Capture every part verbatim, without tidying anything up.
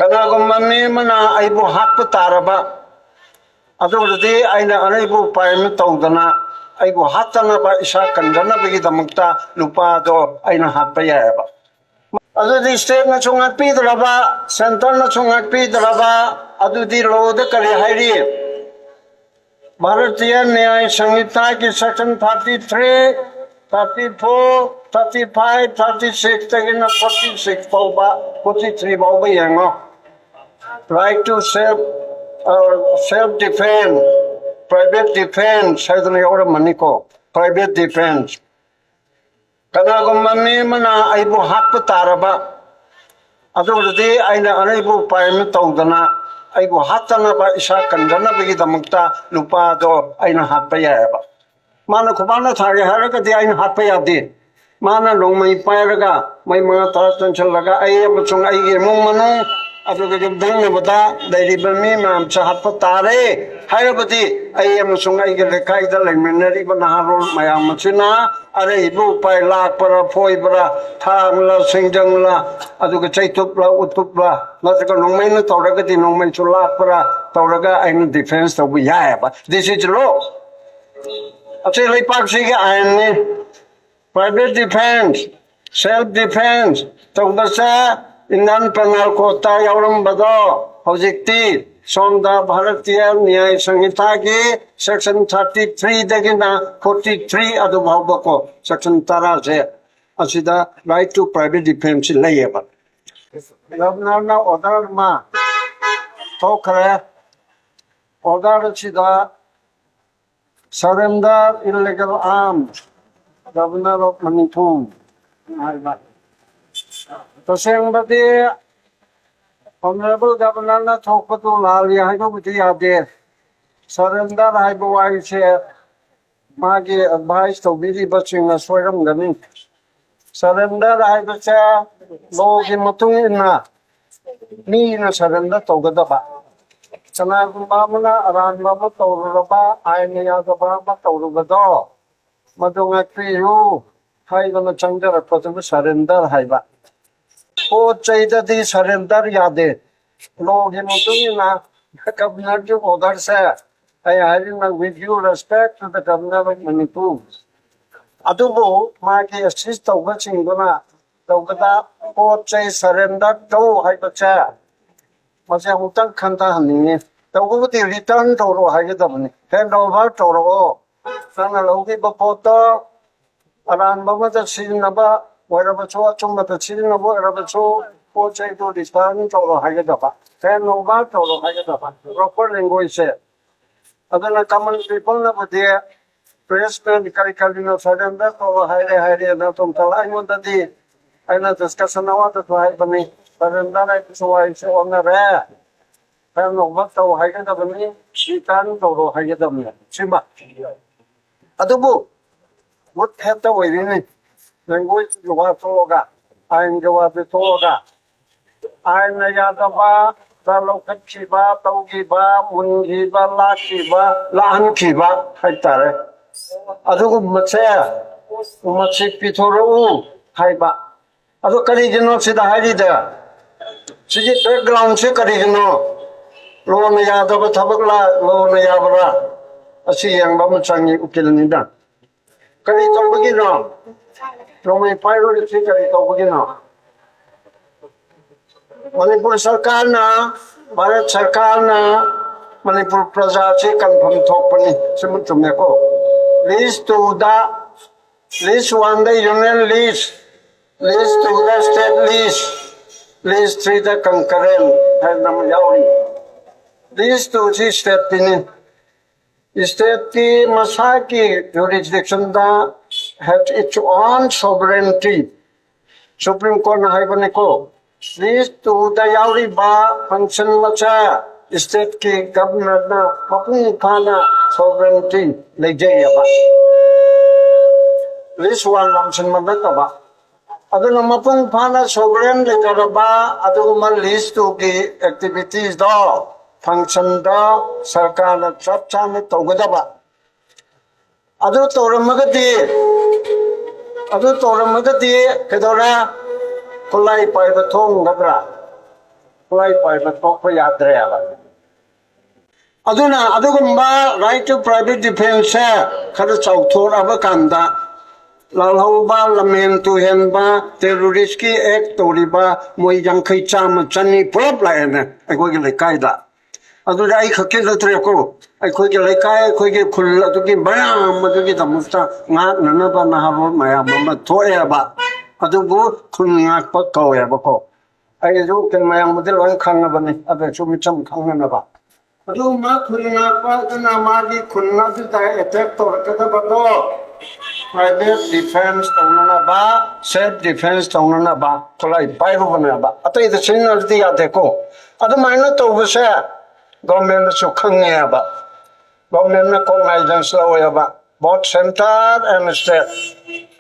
ꯀꯅꯥꯒꯨꯝꯕ ꯃꯤ ꯑꯃꯅ ꯑꯩꯕꯨ ꯍꯥꯠꯄ ꯇꯥꯔꯕ, ꯑꯗꯨ ꯑꯣꯏꯔꯗꯤ ꯑꯩꯅ ꯑꯔꯩꯕ ꯎꯄꯥꯏ ꯑꯃ ꯇꯧꯗꯅ ꯑꯩꯕꯨ ꯍꯥꯠꯇꯅꯕ, ꯏꯁꯥ ꯀꯟꯖꯅꯕꯒꯤꯗꯃꯛꯇ ꯂꯨꯄꯥꯗꯣ ꯑꯩꯅ ꯍꯥꯠꯄ ꯌꯥꯏꯑꯕ꯫ ꯑꯗꯨꯗꯤ stateꯅꯁꯨ ꯉꯥꯛꯄꯤꯗ꯭ꯔꯕ, centreꯅꯁꯨ ꯉꯥꯛꯄꯤꯗ꯭ꯔꯕ, ꯑꯗꯨꯗꯤ lawꯗ ꯀꯔꯤ ꯍꯥꯏꯔꯤ? Bharatiya ꯅ꯭ꯌꯥꯌ ꯁꯪꯍꯤꯇꯥꯒꯤ section thirty three, thirty four, thirty five, thirty sixꯇꯒꯤꯅ forty six ꯐꯥꯎꯕ, forty three ꯐꯥꯎꯕ ꯌꯦꯡꯉꯣ꯫ Right to self, self defense, private defense ꯍꯥꯏꯗꯅ ꯌꯥꯎꯔꯝꯃꯅꯤꯀꯣ, private defense꯫ ꯀꯅꯥꯒꯨꯝꯕ ꯃꯤ ꯑꯃꯅ ꯑꯩꯕꯨ ꯍꯥꯠꯄ ꯇꯥꯔꯕ, ꯑꯗꯨ ꯑꯣꯏꯔꯗꯤ ꯑꯩꯅ ꯑꯔꯩꯕ ꯎꯄꯥꯏ ꯑꯃ ꯇꯧꯗꯅ ꯑꯩꯕꯨ ꯍꯥꯠꯇꯅꯕ, ꯏꯁꯥ ꯀꯟꯖꯅꯕꯒꯤꯗꯃꯛꯇ ꯂꯨꯄꯥꯗꯣ ꯑꯩꯅ ꯍꯥꯠꯄ ꯌꯥꯏꯑꯕ꯫ ꯃꯥꯅ ꯈꯨꯄꯥꯛꯅ ꯊꯥꯒꯦ ꯍꯥꯏꯔꯒꯗꯤ ꯑꯩꯅ ꯍꯥꯠꯄ ꯌꯥꯗꯦ꯫ ꯃꯥꯅ ꯅꯣꯡꯃꯩ ꯄꯥꯏꯔꯒ ꯃꯩ ꯃꯉꯥ ꯇꯔꯥ ꯆꯪꯁꯤꯜꯂꯒ ꯑꯩ ꯑꯃꯁꯨꯡ ꯑꯩꯒꯤ ꯏꯃꯨꯡ ꯃꯅꯨꯡ, ꯑꯗꯨꯒ ꯌꯨꯝꯊꯪꯅꯕꯗ ꯂꯩꯔꯤꯕ ꯃꯤ ꯃꯌꯥꯝꯁꯦ ꯍꯥꯠꯄ ꯇꯥꯔꯦ ꯍꯥꯏꯔꯕꯗꯤ, ꯑꯩ ꯑꯃꯁꯨꯡ ꯑꯩꯒꯤ ꯂꯩꯀꯥꯏꯗ ꯂꯩꯃꯤꯟꯅꯔꯤꯕ ꯅꯍꯥꯔꯣꯜ ꯃꯌꯥꯝ ꯑꯁꯤꯅ ꯑꯔꯩꯕ ꯎꯄꯥꯏ ꯂꯥꯛꯄ꯭ꯔꯥ, ꯐꯣꯏꯕ꯭ꯔꯥ, ꯊꯥꯡꯂ, ꯁꯤꯡꯖꯪꯂ, ꯑꯗꯨꯒ ꯆꯩꯇꯨꯞꯂ, ꯎꯇꯨꯞꯂ, ꯅꯠꯇ꯭ꯔꯒ ꯅꯣꯡꯃꯩꯅ ꯇꯧꯔꯒꯗꯤ ꯅꯣꯡꯃꯩꯁꯨ ꯂꯥꯛꯄ꯭ꯔꯥ ꯇꯧꯔꯒ ꯑꯩꯅ defense ꯇꯧꯕ ꯌꯥꯏꯑꯕ꯫ This is law. ꯑꯁꯤ ꯂꯩꯄꯥꯛꯁꯤꯒꯤ ꯑꯥꯏꯟꯅꯤ꯫ Private defense, self defense ꯇꯧꯕꯁꯦ Indian Penal Codeꯇ ꯌꯥꯎꯔꯝꯕꯗꯣ ꯍꯧꯖꯤꯛꯇꯤ ꯁꯣꯝꯗ Bharatiya ꯅ꯭ꯌꯥꯌ ꯁꯪꯍꯤꯇꯥꯒꯤ section thirty threeꯗꯒꯤꯅ forty three ꯑꯗꯨ ꯐꯥꯎꯕꯀꯣ, section ꯇꯔꯥꯁꯦ, ꯑꯁꯤꯗ right to private defense ꯂꯩꯌꯦꯕ꯫ Governorꯅ order ꯑꯃ ꯊꯣꯛꯈ꯭ꯔꯦ꯫ Order ꯑꯁꯤꯗ "Surrender illegal arms, Governor of Manipur" ꯍꯥꯏꯕ꯫ ꯇꯁꯦꯡꯕꯗꯤ Honourable Governorꯅ ꯊꯣꯛꯄꯗꯨ ꯂꯥꯜꯂꯤ ꯍꯥꯏꯕꯕꯨꯗꯤ ꯌꯥꯗꯦ꯫ Surrender ꯍꯥꯏꯕ ꯋꯥꯍꯩꯁꯦ ꯃꯥꯒꯤ advice ꯇꯧꯕꯤꯔꯤꯕꯁꯤꯡꯅ ꯁꯣꯏꯔꯝꯒꯅꯤ꯫ Surrender ꯍꯥꯏꯕꯁꯦ lawꯒꯤ ꯃꯇꯨꯡ ꯏꯟꯅ ꯃꯤꯅ surrender ꯇꯧꯒꯗꯕ꯫ ꯀꯅꯥꯒꯨꯝꯕ ꯑꯃꯅ ꯑꯔꯥꯟꯕ ꯑꯃ ꯇꯧꯔꯨꯔꯕ, ꯑꯥꯏꯟꯅ ꯌꯥꯗꯕ ꯑꯃ ꯇꯧꯔꯨꯕꯗꯣ, ꯃꯗꯨ ꯉꯥꯛꯄꯤꯌꯨ ꯍꯥꯏꯗꯅ ꯆꯪꯖꯔꯛꯄꯗꯨꯕꯨ surrender ꯍꯥꯏꯕ꯫ ꯄꯣꯠ ꯆꯩꯗꯗꯤ surrender ꯌꯥꯗꯦ꯫ ꯂꯣꯒꯤ ꯃꯇꯨꯡ ꯏꯟꯅ ꯒꯕꯔꯅꯔꯒꯤ ꯑꯣꯔꯗꯔꯁꯦ ꯑꯩ ꯍꯥꯏꯔꯤꯅ with due respect to the governor of Manipur, ꯑꯗꯨꯕꯨ ꯃꯥꯒꯤ ꯑꯦꯁꯤꯁ ꯇꯧꯕꯁꯤꯡꯗꯨꯅ ꯇꯧꯕꯗ ꯄꯣꯠ ꯆꯩ ꯁꯔꯦꯟꯗꯔ ꯇꯧ ꯍꯥꯏꯕꯁꯦ ꯃꯁꯤ ꯑꯃꯨꯛꯇꯪ ꯈꯟꯊꯍꯟꯅꯤꯡꯉꯤ꯫ ꯇꯧꯕꯕꯨꯗꯤ ꯔꯤꯇꯔꯟ ꯇꯧꯔꯣ ꯍꯥꯏꯒꯗꯕꯅꯤ, ꯍꯦꯟ ꯑꯣꯚꯔ ꯇꯧꯔꯛꯑꯣ꯫ ꯅꯪꯅ ꯂꯧꯈꯤꯕ ꯄꯣꯠꯇꯣ ꯑꯔꯥꯟꯕ ꯑꯃꯗ ꯁꯤꯖꯤꯟꯅꯕ ꯑꯣꯏꯔꯕꯁꯨ, ꯑꯆꯨꯝꯕꯗ ꯁꯤꯖꯤꯟꯅꯕ ꯑꯣꯏꯔꯕꯁꯨ, ꯄꯣꯠ ꯆꯩꯗꯨ ꯔꯤꯇꯔꯟ ꯇꯧꯔꯣ ꯍꯥꯏꯒꯗꯕ, ꯍꯦꯟ ꯑꯣꯚꯔ ꯇꯧꯔꯣ ꯍꯥꯏꯒꯗꯕ ꯄ꯭ꯔꯣꯄꯔ ꯂꯦꯡꯒ꯭ꯋꯦꯖꯁꯦ꯫ ꯑꯗꯨꯅ ꯀꯃꯟ ꯄꯤꯄꯜꯅꯕꯨꯗꯤ ꯄ꯭ꯔꯦꯁ ꯃꯦꯟ ꯀꯔꯤ ꯀꯔꯤꯅꯣ ꯁꯔꯦꯟꯗꯔ ꯇꯧꯔꯣ ꯍꯥꯏꯔꯦ ꯍꯥꯏꯔꯦꯅ ꯑꯗꯨꯝ ꯇꯧꯔ ꯑꯩꯉꯣꯟꯗꯗꯤ ꯑꯩꯅ ꯗꯤꯁꯀꯁꯟ ꯑꯃꯗꯁꯨ ꯍꯥꯏꯕꯅꯤ, ꯁꯔꯦꯟꯗꯔ ꯍꯥꯏꯕꯁꯨ ꯋꯥꯔꯤꯁꯦ ꯑꯣꯟꯅꯔꯦ, ꯍꯦꯟ ꯑꯣꯚꯔ ꯇꯧ ꯍꯥꯏꯒꯗꯕꯅꯤ, ꯔꯤꯇꯔꯟ ꯇꯧꯔꯣ ꯍꯥꯏꯒꯗꯕꯅꯤ꯫ ꯁꯤꯃ ꯑꯗꯨꯕꯨ ꯃꯨꯠ ꯍꯦꯛꯇ ꯑꯣꯏꯔꯤꯅꯤ꯫ ꯂꯦꯡꯒ꯭ꯋꯦꯖꯀꯤ ꯋꯥ ꯊꯣꯛꯑꯒ, ꯑꯥꯏꯟꯒꯤ ꯋꯥꯗꯤ ꯊꯣꯛꯑꯒ, ꯑꯥꯏꯟꯅ ꯌꯥꯗꯕ ꯂꯧꯈꯠꯈꯤꯕ, ꯇꯧꯈꯤꯕ, ꯃꯨꯟꯈꯤꯕ, ꯂꯥꯛꯈꯤꯕ, ꯂꯥꯛꯍꯟꯈꯤꯕ ꯍꯥꯏꯇꯥꯔꯦ꯫ ꯑꯗꯨꯒꯨꯝꯕꯁꯦ ꯃꯁꯤ ꯄꯤꯊꯣꯔꯛꯎ ꯍꯥꯏꯕ꯫ ꯑꯗꯣ ꯀꯔꯤꯒꯤꯅꯣ ꯁꯤꯗ ꯍꯥꯏꯔꯤꯗ? ꯁꯤꯒꯤ ꯕꯦꯛꯒ꯭ꯔꯥꯎꯟꯁꯦ ꯀꯔꯤꯒꯤꯅꯣ? ꯂꯣꯅ ꯌꯥꯗꯕ ꯊꯕꯛꯂ, ꯂꯣꯅ ꯌꯥꯕ꯭ꯔꯥ? ꯑꯁꯤ ꯌꯦꯡꯕ ꯑꯃ ꯆꯪꯉꯤ ꯎꯀꯤꯜꯅꯤꯅ꯫ ꯀꯔꯤ ꯇꯧꯕꯒꯤꯅꯣ? ꯅꯣꯡꯃꯩ ꯄꯥꯏꯔꯨꯔꯤꯁꯤ ꯀꯔꯤ ꯇꯧꯕꯒꯤꯅꯣ? ꯃꯅꯤꯄꯨꯔ ꯁꯔꯀꯥꯔꯅ, ꯚꯥꯔꯠ ꯁꯔꯀꯥꯔꯅ ꯃꯅꯤꯄꯨꯔ ꯄ꯭ꯔꯖꯥꯁꯤ ꯀꯟꯐꯝ ꯊꯣꯛꯄꯅꯤ꯫ ꯁꯤꯃ ꯆꯨꯝꯃꯦꯀꯣ? Lease two ꯗ, lease one ꯗ union lease, lease two ꯗ state lease, lease three ꯗ concurrent ꯍꯥꯏꯅ ꯑꯃ ꯌꯥꯎꯔꯤ꯫ Lease two ꯁꯤ state ꯀꯤꯅꯤ꯫ State ꯀꯤ ꯃꯁꯥꯒꯤ jurisdiction the have its own sovereignty꯫ Supreme Court ꯅ ꯍꯥꯏꯕꯅꯤꯀꯣ, lease two ꯗ ꯌꯥꯎꯔꯤꯕ function ꯃꯆꯥ state ꯀꯤ governor ꯅ ꯃꯄꯨꯡ ꯐꯥꯅ sovereignty ꯂꯩꯖꯩꯑꯕ, lease one function ꯃ ꯅꯠꯇꯕ꯫ ꯑꯗꯨꯅ ꯃꯄꯨꯡ ꯐꯥꯅ sovereign ꯂꯩꯖꯔꯕ ꯑꯗꯨꯒꯨꯝꯕ lease two ꯒꯤ activities ꯗꯣ, function ꯗꯣ ꯁꯔꯀꯥꯔꯅ ꯆꯞ ꯆꯥꯅ ꯇꯧꯒꯗꯕ꯫ ꯑꯗꯨ ꯇꯧꯔꯝꯃꯒꯗꯤ, ꯑꯗꯨ ꯇꯧꯔꯝꯃꯒꯗꯤ ꯀꯩꯗꯧꯔꯦ? ꯈꯨꯠꯂꯥꯏ ꯄꯥꯏꯕ ꯊꯣꯡꯒꯗ꯭ꯔꯥ? ꯈꯨꯠꯂꯥꯏ ꯄꯥꯏꯕ ꯊꯣꯛꯄ ꯌꯥꯗ꯭ꯔꯦꯕ꯫ ꯑꯗꯨꯅ ꯑꯗꯨꯒꯨꯝꯕ right to private defense ꯁꯦ ꯈꯔ ꯆꯥꯎꯊꯣꯔꯛꯑꯕ ꯀꯥꯟꯗ ꯂꯥꯜꯍꯧꯕ, ꯂꯝꯍꯦꯟ ꯇꯨꯍꯦꯟꯕ, terrorist ꯀꯤ act ꯇꯧꯔꯤꯕ ꯃꯣꯏ ꯌꯥꯡꯈꯩ, ꯆꯥꯝꯃ, ꯆꯅꯤ ꯄꯨꯂꯞ ꯂꯥꯛꯑꯦꯅꯦ ꯑꯩꯈꯣꯏꯒꯤ ꯂꯩꯀꯥꯏꯗ꯫ ꯑꯗꯨꯗꯤ ꯑꯩ ꯈꯛꯀꯤ ꯅꯠꯇ꯭ꯔꯦꯀꯣ, ꯑꯩꯈꯣꯏꯒꯤ ꯂꯩꯀꯥꯏ, ꯑꯩꯈꯣꯏꯒꯤ ꯈꯨꯜ ꯑꯗꯨꯒꯤ ꯃꯌꯥꯝ ꯑꯗꯨꯒꯤꯗꯃꯛꯇ ꯉꯥꯛꯅꯅꯕ ꯅꯍꯥꯔꯣꯜ ꯃꯌꯥꯝ ꯑꯃ ꯊꯣꯛꯑꯦꯕ꯫ ꯑꯗꯨꯕꯨ ꯈꯨꯟ ꯉꯥꯛꯄ ꯀꯧꯋꯦꯕꯀꯣ꯫ ꯑꯩꯁꯨ ꯀꯩꯅꯣ ꯃꯌꯥꯝꯕꯨꯗꯤ ꯂꯣꯏ ꯈꯪꯉꯕꯅꯤ, ꯑꯗꯨꯁꯨ ꯃꯤꯆꯝ ꯈꯪꯅꯅꯕ꯫ ꯑꯗꯨꯒꯨꯝꯕ ꯈꯨꯟ ꯉꯥꯛꯄ ꯑꯗꯨꯅ ꯃꯥꯒꯤ ꯈꯨꯟ ꯑꯗꯨꯗ attack ꯇꯧꯔꯛꯀꯗꯕꯗꯣ private defense ꯇꯧꯅꯅꯕ, self defense ꯇꯧꯅꯅꯕ ꯈꯨꯠꯂꯥꯏ ꯄꯥꯏꯔꯨꯕꯅꯦꯕ꯫ ꯑꯇꯩꯗ ꯁꯤꯖꯤꯟꯅꯔꯗꯤ ꯌꯥꯗꯦꯀꯣ꯫ ꯑꯗꯨꯃꯥꯏꯅ ꯇꯧꯕꯁꯦ government ꯅꯁꯨ ꯈꯪꯉꯦꯕ꯫ Government ꯅ cognizance ꯂꯧꯋꯦꯕ, both centre and state꯫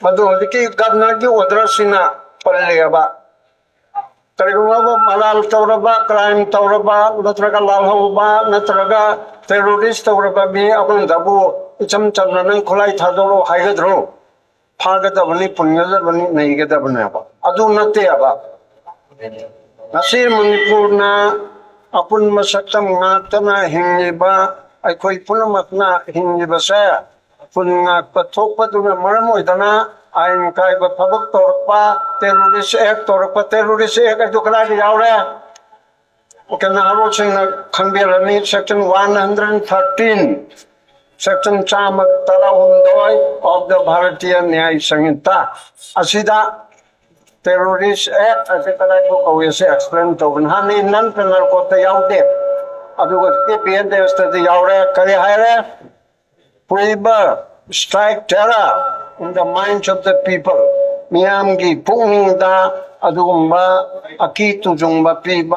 ꯃꯗꯨ ꯍꯧꯖꯤꯛꯀꯤ governor ꯒꯤ order ꯁꯤꯅ ꯄꯜꯂꯦꯕ꯫ ꯀꯔꯤꯒꯨꯝꯕ ꯃꯔꯥꯜ ꯇꯧꯔꯕ, crime ꯇꯧꯔꯕ, ꯅꯠꯇ꯭ꯔꯒ ꯂꯥꯜꯍꯧꯕ, ꯅꯠꯇ꯭ꯔꯒ terrorist ꯇꯧꯔꯕ ꯃꯤ ꯑꯃꯗꯕꯨ ꯏꯆꯝ ꯆꯝꯅ "ꯅꯪ ꯈꯨꯠꯂꯥꯏ ꯊꯥꯗꯣꯔꯛꯑꯣ" ꯍꯥꯏꯒꯗ꯭ꯔꯣ? ꯐꯥꯒꯗꯕꯅꯤ, ꯄꯨꯟꯒꯗꯕꯅꯤ, ꯅꯩꯒꯗꯕꯅꯦꯕ꯫ ꯑꯗꯨ ꯅꯠꯇꯦꯕ꯫ ꯉꯁꯤ ꯃꯅꯤꯄꯨꯔꯅ ꯑꯄꯨꯟꯕ ꯁꯛꯇꯝ ꯉꯥꯛꯇꯅ ꯍꯤꯡꯂꯤꯕ, ꯑꯩꯈꯣꯏ ꯄꯨꯝꯅꯃꯛꯅ ꯍꯤꯡꯂꯤꯕꯁꯦ ꯈꯨꯟ ꯉꯥꯛꯄ ꯊꯣꯛꯄꯗꯨꯅ ꯃꯔꯝ ꯑꯣꯏꯗꯅ ꯑꯥꯏꯟ ꯀꯥꯏꯕ ꯊꯕꯛ ꯇꯧꯔꯛꯄ, terrorist act ꯇꯧꯔꯛꯄ꯫ Terrorist act ꯑꯗꯨ ꯀꯗꯥꯏꯗ ꯌꯥꯎꯔꯦ? ꯀꯅꯥꯔꯣꯁꯤꯡꯅ ꯈꯪꯕꯤꯔꯅꯤ, section one hundred thirteen, section ꯆꯥꯝꯃ ꯇꯔꯥꯍꯨꯝꯗꯣꯏ of the Bharatiya Nyay Sanhita ꯑꯁꯤꯗ terrorist act ꯑꯁꯤ ꯀꯗꯥꯏꯕꯨ ꯀꯧꯏ ꯑꯁꯤ explain ꯇꯧꯕꯅꯤ꯫ ꯍꯥꯟꯅ non penal code ꯇ ꯌꯥꯎꯗꯦ, ꯑꯗꯨꯒ ꯍꯧꯖꯤꯛꯇꯤ P N D S ꯇꯗꯤ ꯌꯥꯎꯔꯦ꯫ ꯀꯔꯤ ꯍꯥꯏꯔꯦ? Whoever strike terror in the minds of the people, ꯃꯤꯌꯥꯝꯒꯤ ꯄꯨꯛꯅꯤꯡꯗ ꯑꯗꯨꯒꯨꯝꯕ ꯑꯀꯤ ꯇꯨꯖꯨꯡꯕ ꯄꯤꯕ